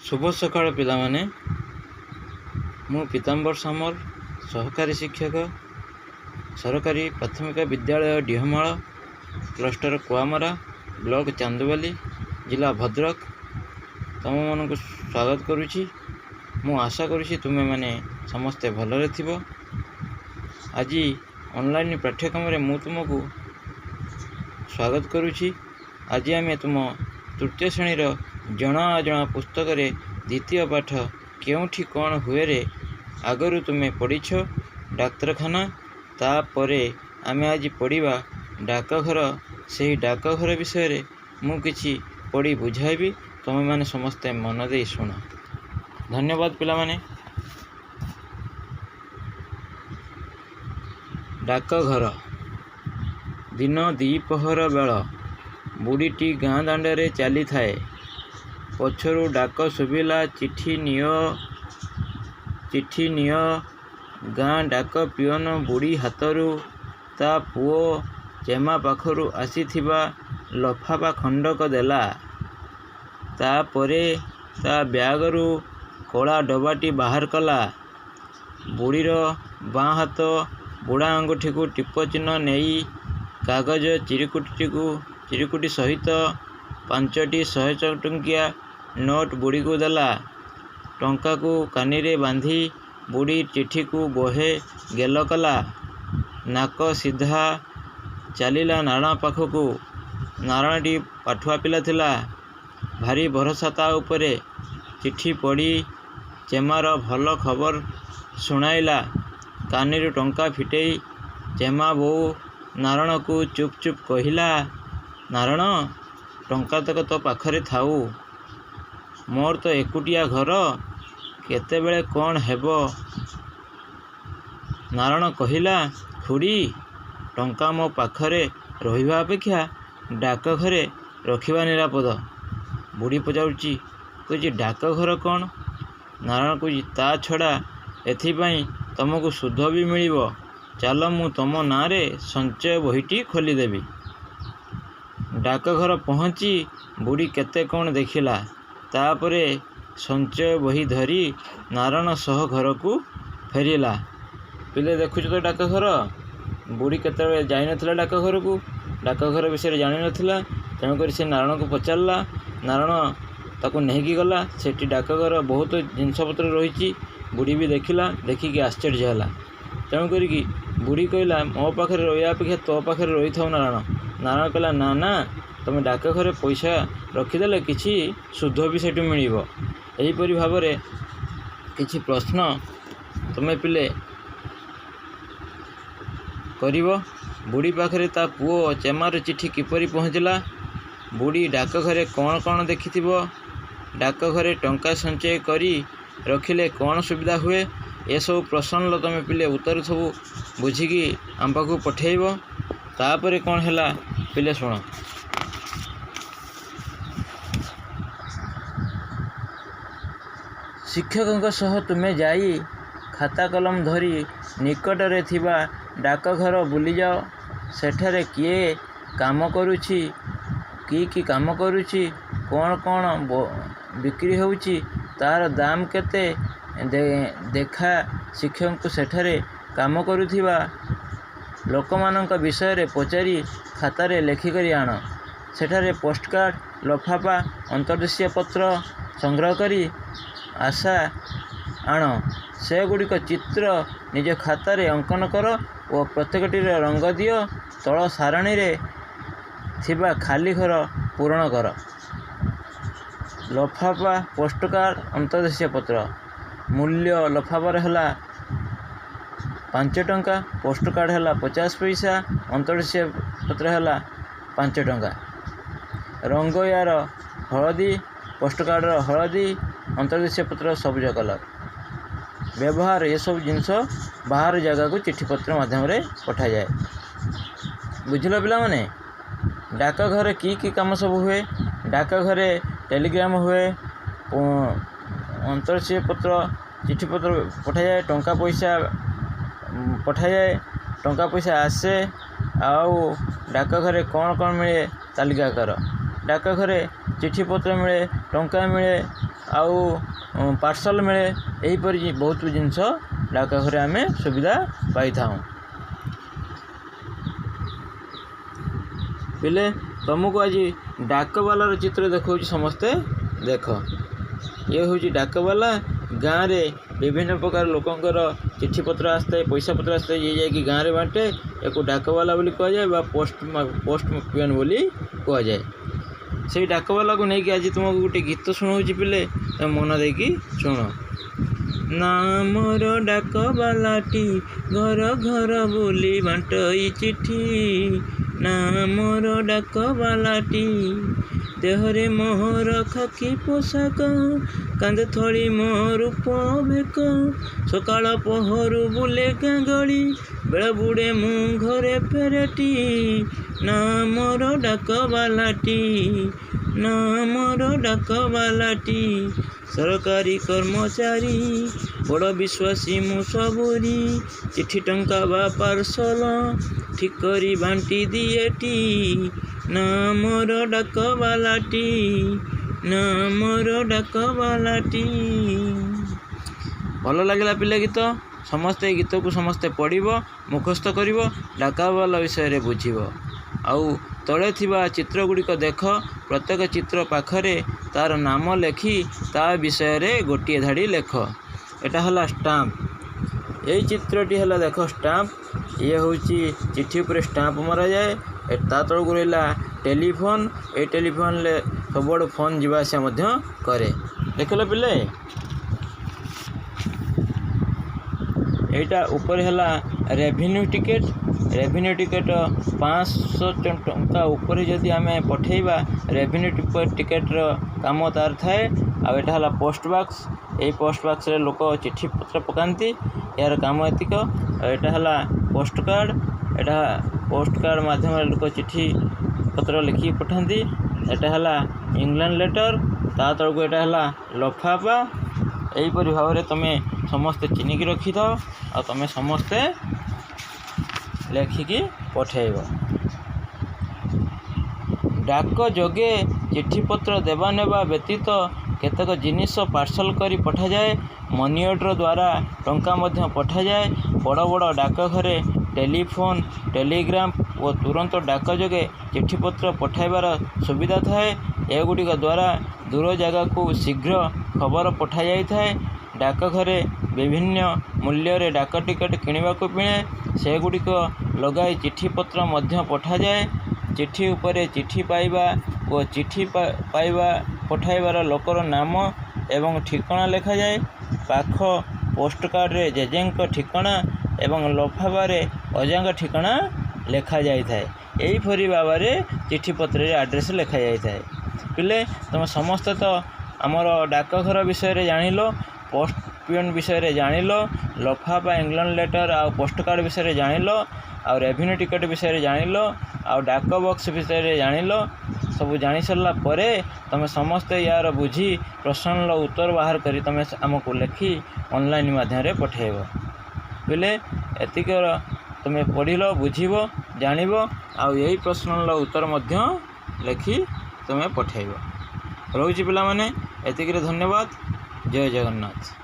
ଶୁଭ ସକାଳ ପିଲାମାନେ। ମୁଁ ପୀତାମ୍ବର ସାମଲ, ସହକାରୀ ଶିକ୍ଷକ, ସରକାରୀ ପ୍ରାଥମିକ ବିଦ୍ୟାଳୟ ଡିହମାଳ, କ୍ଲଷ୍ଟର କୁଆମରା, ବ୍ଲକ ଚାନ୍ଦବାଲି, ଜିଲ୍ଲା ଭଦ୍ରକ। ତୁମମାନଙ୍କୁ ସ୍ୱାଗତ କରୁଛି। ମୁଁ ଆଶା କରୁଛି ତୁମେମାନେ ସମସ୍ତେ ଭଲରେ ଥିବ। ଆଜି ଅନଲାଇନ୍ ପାଠ୍ୟକ୍ରମରେ ମୁଁ ତୁମକୁ ସ୍ୱାଗତ କରୁଛି। ଆଜି ଆମେ ତୁମ ତୃତୀୟ ଶ୍ରେଣୀର ଜଣା ଅଜଣା ପୁସ୍ତକରେ ଦ୍ୱିତୀୟ ପାଠ କେଉଁଠି କ'ଣ ହୁଏରେ ଆଗରୁ ତୁମେ ପଢ଼ିଛ ଡାକ୍ତରଖାନା, ତାପରେ ଆମେ ଆଜି ପଢ଼ିବା ଡାକଘର। ସେହି ଡାକଘର ବିଷୟରେ ମୁଁ କିଛି ପଢ଼ି ବୁଝାଇବି, ତୁମେମାନେ ସମସ୍ତେ ମନ ଦେଇ ଶୁଣ। ଧନ୍ୟବାଦ ପିଲାମାନେ। ଡାକଘର। ଦିନ ଦ୍ୱିପ୍ରହର ବେଳ। ବୁଢ଼ୀଟି ଗାଁ ଦାଣ୍ଡରେ ଚାଲିଥାଏ। ପଛରୁ ଡାକ ଶୁଭିଲା, ଚିଠି ନିଅ, ଚିଠି ନିଅ। ଗାଁ ଡାକ ପିଅନ ବୁଢ଼ୀ ହାତରୁ ତା' ପୁଅ ଚେମା ପାଖରୁ ଆସିଥିବା ଲଫାପା ଖଣ୍ଡକ ଦେଲା। ତା'ପରେ ତା' ବ୍ୟାଗରୁ କଳା ଡବାଟି ବାହାର କଲା। ବୁଢ଼ୀର ବାଁ ହାତ ବୁଢ଼ା ଆଙ୍ଗୁଠିକୁ ଟିପଚିହ୍ନ ନେଇ କାଗଜ ଚିରିକୁଟି ସହିତ 5ଟି 100 ଟଙ୍କିଆ ନୋଟ ବୁଢ଼ୀକୁ ଦେଲା। ଟଙ୍କାକୁ କାନିରେ ବାନ୍ଧି ବୁଢ଼ୀ ଚିଠିକୁ ବହେ ଗେଲ କଲା। ନାକ ସିଧା ଚାଲିଲା ନାରଣ ପାଖକୁ। ନାରଣଟି ପାଠୁଆ ପିଲା ଥିଲା, ଭାରି ଭରସା ତା' ଉପରେ। ଚିଠି ପଢ଼ି ଚେମାର ଭଲ ଖବର ଶୁଣାଇଲା। କାନିରୁ ଟଙ୍କା ଫିଟେଇ ଚେମା ବୋଉ ନାରଣକୁ ଚୁପ୍ ଚୁପ୍ କହିଲା, ନାରଣ, ଟଙ୍କାତକ ତୋ ପାଖରେ ଥାଉ। ମୋର ତ ଏକୁଟିଆ ଘର, କେତେବେଳେ କ'ଣ ହେବ। ନାରଣ କହିଲା, ଖୁଡ଼ୀ, ଟଙ୍କା ମୋ ପାଖରେ ରହିବା ଅପେକ୍ଷା ଡାକଘରେ ରଖିବା ନିରାପଦ। ବୁଢ଼ୀ ପଚାରୁଛି, କହୁଛି ଡାକଘର କ'ଣ? ନାରଣ କହୁଛି, ତା' ଛଡ଼ା ଏଥିପାଇଁ ତମକୁ ସୁଧ ବି ମିଳିବ। ଚାଲ, ମୁଁ ତମ ନାଁରେ ସଞ୍ଚୟ ବହିଟି ଖୋଲିଦେବି। ଡାକଘର ପହଞ୍ଚି ବୁଢ଼ୀ କେତେ କ'ଣ ଦେଖିଲା। ତା'ପରେ ସଞ୍ଚୟ ବହି ଧରି ନାରଣ ସହ ଘରକୁ ଫେରିଲା। ପିଲେ, ଦେଖୁଛ ତ ଡାକଘର? ବୁଢ଼ୀ କେତେବେଳେ ଯାଇନଥିଲା ଡାକଘରକୁ, ଡାକଘର ବିଷୟରେ ଜାଣିନଥିଲା। ତେଣୁକରି ସେ ନାରଣକୁ ପଚାରିଲା। ନାରଣ ତାକୁ ନେଇକି ଗଲା। ସେଠି ଡାକଘର ବହୁତ ଜିନିଷପତ୍ର ରହିଛି। ବୁଢ଼ୀ ବି ଦେଖିଲା, ଦେଖିକି ଆଶ୍ଚର୍ଯ୍ୟ ହେଲା। ତେଣୁ କରିକି ବୁଢ଼ୀ କହିଲା, ମୋ ପାଖରେ ରହିବା ଅପେକ୍ଷା ତୋ ପାଖରେ ରହିଥାଉ ନାରଣ। ନାରଣ କହିଲା, ନା ନା, ତୁମେ ଡାକଘରେ ପଇସା ରଖିଦେଲେ କିଛି ସୁଧ ବି ସେଠୁ ମିଳିବ। ଏହିପରି ଭାବରେ କିଛି ପ୍ରଶ୍ନ ତୁମେ ପିଲେ କରିବ। ବୁଢ଼ୀ ପାଖରେ ତା' ପୁଅ ଚେମାର ଚିଠି କିପରି ପହଞ୍ଚିଲା? ବୁଢ଼ୀ ଡାକଘରେ କ'ଣ କ'ଣ ଦେଖିଥିବ? ଡାକଘରେ ଟଙ୍କା ସଞ୍ଚୟ କରି ରଖିଲେ କ'ଣ ସୁବିଧା ହୁଏ? ଏସବୁ ପ୍ରଶ୍ନର ତୁମେ ପିଲେ ଉତ୍ତର ସବୁ ବୁଝିକି ଆମ ପାଖକୁ ପଠେଇବ। ତାପରେ କ'ଣ ହେଲା ପିଲେ ଶୁଣ। ଶିକ୍ଷକଙ୍କ ସହ ତୁମେ ଯାଇ ଖାତା କଲମ ଧରି ନିକଟରେ ଥିବା ଡାକଘର ବୁଲିଯାଅ। ସେଠାରେ କିଏ କାମ କରୁଛି, କି କି କାମ କରୁଛି, କ'ଣ କ'ଣ ବିକ୍ରି ହେଉଛି, ତା'ର ଦାମ କେତେ ଦେଖା ଶିକ୍ଷକଙ୍କୁ ସେଠାରେ କାମ କରୁଥିବା ଲୋକମାନଙ୍କ ବିଷୟରେ ପଚାରି ଖାତାରେ ଲେଖିକରି ଆଣ। ସେଠାରେ ପୋଷ୍ଟକାର୍ଡ଼, ଲଫାପା, ଅନ୍ତର୍ଦେଶୀୟ ପତ୍ର ସଂଗ୍ରହ କରି ଆଶା ଆଣ। ସେଗୁଡ଼ିକ ଚିତ୍ର ନିଜ ଖାତାରେ ଅଙ୍କନ କର ଓ ପ୍ରତ୍ୟେକଟିର ରଙ୍ଗ ଦିଅ। ତଳ ସାରଣୀରେ ଥିବା ଖାଲି ଘର ପୂରଣ କର। ଲଫାପା, ପୋଷ୍ଟକାର୍ଡ଼, ଅନ୍ତର୍ଦେଶୀୟ ପତ୍ର। ମୂଲ୍ୟ ଲଫାପାର ହେଲା 5 ଟଙ୍କା, ପୋଷ୍ଟକାର୍ଡ଼ ହେଲା 50 ପଇସା, ଅନ୍ତର୍ଦେଶୀୟ ପତ୍ର ହେଲା 5 ଟଙ୍କା। ରଙ୍ଗ ୟାର ହଳଦୀ, ପୋଷ୍ଟକାର୍ଡ଼ର ହଳଦୀ, ଅନ୍ତର୍ଦେଶୀୟ ପତ୍ର ସବୁଜ କଲର୍। ବ୍ୟବହାର ଏସବୁ ଜିନିଷ ବାହାର ଜାଗାକୁ ଚିଠିପତ୍ର ମାଧ୍ୟମରେ ପଠାଯାଏ। ବୁଝିଲ ପିଲାମାନେ? ଡାକଘରେ କି କି କାମ ସବୁ ହୁଏ? ଡାକଘରେ ଟେଲିଗ୍ରାମ ହୁଏ, ଅନ୍ତର୍ଦେଶୀୟ ପତ୍ର, ଚିଠିପତ୍ର ପଠାଯାଏ, ଟଙ୍କା ପଇସା ପଠାଯାଏ, ଟଙ୍କା ପଇସା ଆସେ। ଆଉ ଡାକଘରେ କ'ଣ କ'ଣ ମିଳେ ତାଲିକା କର। ଡାକଘରେ ଚିଠିପତ୍ର ମିଳେ, ଟଙ୍କା ମିଳେ, ଆଉ ପାର୍ସଲ୍ ମିଳେ। ଏହିପରି ବହୁତ ଜିନିଷ ଡାକଘରେ ଆମେ ସୁବିଧା ପାଇଥାଉ। ପିଲେ, ତୁମକୁ ଆଜି ଡାକବାଲାର ଚିତ୍ର ଦେଖାଉଛି, ସମସ୍ତେ ଦେଖ। ଇଏ ହେଉଛି ଡାକବାଲା। ଗାଁରେ ବିଭିନ୍ନ ପ୍ରକାର ଲୋକଙ୍କର ଚିଠିପତ୍ର ଆସିଥାଏ, ପଇସା ପତ୍ର ଆସିଥାଏ, ଇଏ ଯାଇକି ଗାଁରେ ବାଣ୍ଟେ। ୟାକୁ ଡାକବାଲା ବୋଲି କୁହାଯାଏ ବା ପୋଷ୍ଟ ପିଅନ ବୋଲି କୁହାଯାଏ। ସେଇ ଡାକବାଲାକୁ ନେଇକି ଆଜି ତୁମକୁ ଗୋଟେ ଗୀତ ଶୁଣାଉଛି ପିଲେ, ତମେ ମନ ଦେଇକି ଶୁଣ। ନାମର ଡାକବାଲାଟି ଘର ଘର ବୁଲି ବାଣ୍ଟଇ ଚିଠି, ନାମର ଡାକବାଲାଟି। ଦେହରେ ମୋହର ଖାକି ପୋଷାକ, କାନ୍ଧେ ଥଳି ମୋ ରୂପ ଭେକ। ସକାଳ ପହରୁ ବୁଲେ ଗାଁ ଗଳି, ବେଳ ବୁଡ଼େ ମୁଁ ଘରେ ଫେରେଟି। ନାମର ଡାକବାଲାଟି, ନାମର ଡାକବାଲାଟି। ସରକାରୀ କର୍ମଚାରୀ, ବଡ଼ ବିଶ୍ୱାସୀ ମୁଁ ସବୁରି। ଚିଠି, ଟଙ୍କା ବା ପାର୍ସଲ ଠିକ୍ କରି ବାଣ୍ଟି ଦିଏଟି। ନାମର ଡାକବାଲାଟି, ନାମର ଡାକବାଲାଟି। ଭଲ ଲାଗିଲା ପିଲା ଗୀତ? ସମସ୍ତେ ଏଇ ଗୀତକୁ ସମସ୍ତେ ପଢ଼ିବ, ମୁଖସ୍ଥ କରିବ, ଡାକବାଲା ବିଷୟରେ ବୁଝିବ। ଆଉ ତଳେ ଥିବା ଚିତ୍ର ଗୁଡ଼ିକ ଦେଖ। ପ୍ରତ୍ୟେକ ଚିତ୍ର ପାଖରେ ତାର ନାମ ଲେଖି ତା ବିଷୟରେ ଗୋଟିଏ ଧାଡ଼ି ଲେଖ। ଏଇଟା ହେଲା ଷ୍ଟାମ୍ପ। ଏଇ ଚିତ୍ରଟି ହେଲା, ଦେଖ, ଷ୍ଟାମ୍ପ। ଇଏ ହେଉଛି ଚିଠି ଉପରେ ଷ୍ଟାମ୍ପ ମରାଯାଏ। ତା ତଳକୁ ରହିଲା ଟେଲିଫୋନ୍। ଏଇ ଟେଲିଫୋନ୍ରେ ସବୁଆଡ଼ୁ ଫୋନ୍ ଯିବା ଆସିବା ମଧ୍ୟ କରେ। ଦେଖିଲ ପିଲେ? ଏଇଟା ଉପରେ ହେଲା ରେଭିନ୍ୟୁ ଟିକେଟ୍। ରେଭିନ୍ୟୁ ଟିକେଟ୍ 500 ଟଙ୍କା ଉପରେ ଯଦି ଆମେ ପଠେଇବା, ରେଭିନ୍ୟୁ ଟିକେଟ୍ର କାମ ତାର ଥାଏ। ଆଉ ଏଇଟା ହେଲା ପୋଷ୍ଟ ବାକ୍ସ। ଏଇ ପୋଷ୍ଟ ବାକ୍ସରେ ଲୋକ ଚିଠି ପତ୍ର ପକାନ୍ତି, ଏହାର କାମ ଏତିକ। ଆଉ ଏଇଟା ହେଲା ପୋଷ୍ଟ କାର୍ଡ଼। ଏଇଟା ପୋଷ୍ଟ କାର୍ଡ଼ ମାଧ୍ୟମରେ ଲୋକ ଚିଠି ପତ୍ର ଲେଖିକି ପଠାନ୍ତି। ଏଇଟା ହେଲା ଇଂଲଣ୍ଡ ଲେଟର୍। ତା ତଳକୁ ଏଇଟା ହେଲା ଲଫାପା। ଏହିପରି ଭାବରେ ତୁମେ ସମସ୍ତେ ଚିହ୍ନିକି ରଖିଥାଅ ଆଉ ତୁମେ ସମସ୍ତେ ଲେଖିକି ପଠେଇବ। ଡାକ ଯୋଗେ ଚିଠିପତ୍ର ଦେବା ନେବା ବ୍ୟତୀତ କେତେକ ଜିନିଷ ପାର୍ସଲ କରି ପଠାଯାଏ। ମନି ଅର୍ଡ଼ର ଦ୍ୱାରା ଟଙ୍କା ମଧ୍ୟ ପଠାଯାଏ। ବଡ଼ ବଡ଼ ଡାକଘରେ ଟେଲିଫୋନ୍, ଟେଲିଗ୍ରାମ ଓ ତୁରନ୍ତ ଡାକ ଯୋଗେ ଚିଠିପତ୍ର ପଠାଇବାର ସୁବିଧା ଥାଏ। ଏଗୁଡ଼ିକ ଦ୍ୱାରା ଦୂର ଜାଗାକୁ ଶୀଘ୍ର ଖବର ପଠାଯାଇଥାଏ। ଡାକଘରେ ବିଭିନ୍ନ ମୂଲ୍ୟରେ ଡାକ ଟିକେଟ୍ କିଣିବାକୁ ମିଳେ। ସେଗୁଡ଼ିକ ଲଗାଇ ଚିଠିପତ୍ର ମଧ୍ୟ ପଠାଯାଏ। ଚିଠି ଉପରେ ଚିଠି ପାଇବା ଓ ଚିଠି ପାଇବା ପଠାଇବାର ଲୋକର ନାମ ଏବଂ ଠିକଣା ଲେଖାଯାଏ। ପାଖ ପୋଷ୍ଟକାର୍ଡ଼ରେ ଜେଜେଙ୍କ ଠିକଣା ଏବଂ ଲଫାପାରେ ଅଜାଙ୍କ ଠିକଣା ଲେଖାଯାଇଥାଏ। ଏହିପରି ଭାବରେ ଚିଠିପତ୍ରରେ ଆଡ୍ରେସ୍ ଲେଖାଯାଇଥାଏ। ପିଲେ, ତୁମେ ସମସ୍ତେ ତ ଆମର ଡାକଘର ବିଷୟରେ ଜାଣିଲ, ପୋଷ୍ଟ ପିଅନ ବିଷୟରେ ଜାଣିଲ, ଲଫାପା, ଇଂଲଣ୍ଡ ଲେଟର୍ ଆଉ ପୋଷ୍ଟକାର୍ଡ଼ ବିଷୟରେ ଜାଣିଲ, ଆଉ ରେଭିନ୍ୟୁ ଟିକେଟ୍ ବିଷୟରେ ଜାଣିଲ, ଆଉ ଡାକ ବକ୍ସ ବିଷୟରେ ଜାଣିଲ। ସବୁ ଜାଣି ସାରିଲା ପରେ ତୁମେ ସମସ୍ତେ ୟାର ବୁଝି ପ୍ରଶ୍ନର ଉତ୍ତର ବାହାର କରି ତୁମେ ଆମକୁ ଲେଖି ଅନଲାଇନ୍ ମାଧ୍ୟମରେ ପଠାଇବ। ପିଲେ, ଏତିକର ତୁମେ ପଢ଼ିଲ, ବୁଝିବ, ଜାଣିବ ଆଉ ଏଇ ପ୍ରଶ୍ନର ଉତ୍ତର ମଧ୍ୟ ଲେଖି ତୁମେ ପଠାଇବ। ରହୁଛି ପିଲାମାନେ ଏତିକିରେ, ଧନ୍ୟବାଦ। ଜୟ ଜଗନ୍ନାଥ।